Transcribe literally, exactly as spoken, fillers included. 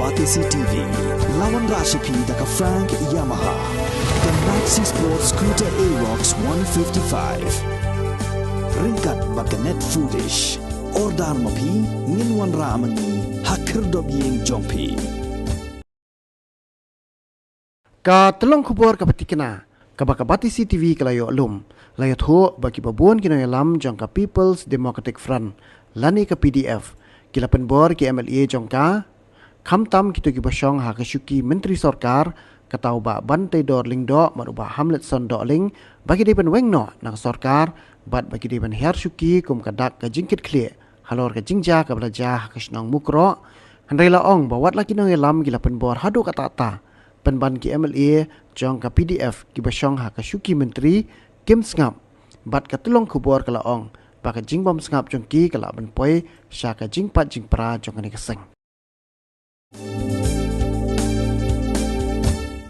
Batesi T V, la wanrah sha phi da ka Frank Yamaha, ka Maxi Sport Scooter Aerox one fifty-five. Ryngkat bad ka Net Foodish. Order ma phi, ngin wanrah ma ngi ha khyrdop ïing jong phi. Ka tyllong khubor kaba tikna, kaba ka Batesi T V ka la ïoh lum, la ïathuh ba kiba bun ki nongïalam jong ka People's Democratic Front lane ka P D F ki la pynbor ki M L A jong ka, khamtam kito kiba shong ha ka shuki myntri sorkar, kata u Bah Banteidor Lyngdoh bad u Bah Hamletson Dohling, ba ki dei ban weng noh na ka sorkar bad ba ki dei ban hiar shuki kum ka dak ka jingkitkhlieh halor ka jingjia kaba la jia ha ka shnong Mukroh. Hynrei la ong ba wat la ki nongïalam ki la pynbor haduh katta katta, pynban ki M L A jong ka P D F kiba shong ha ka shuki myntri kim sngap, bad ka tyllong khubor ka la ong ba ka jingbym sngap jong ki ka lah ban poi sha ka jingpat jingpra jong kane ka seng.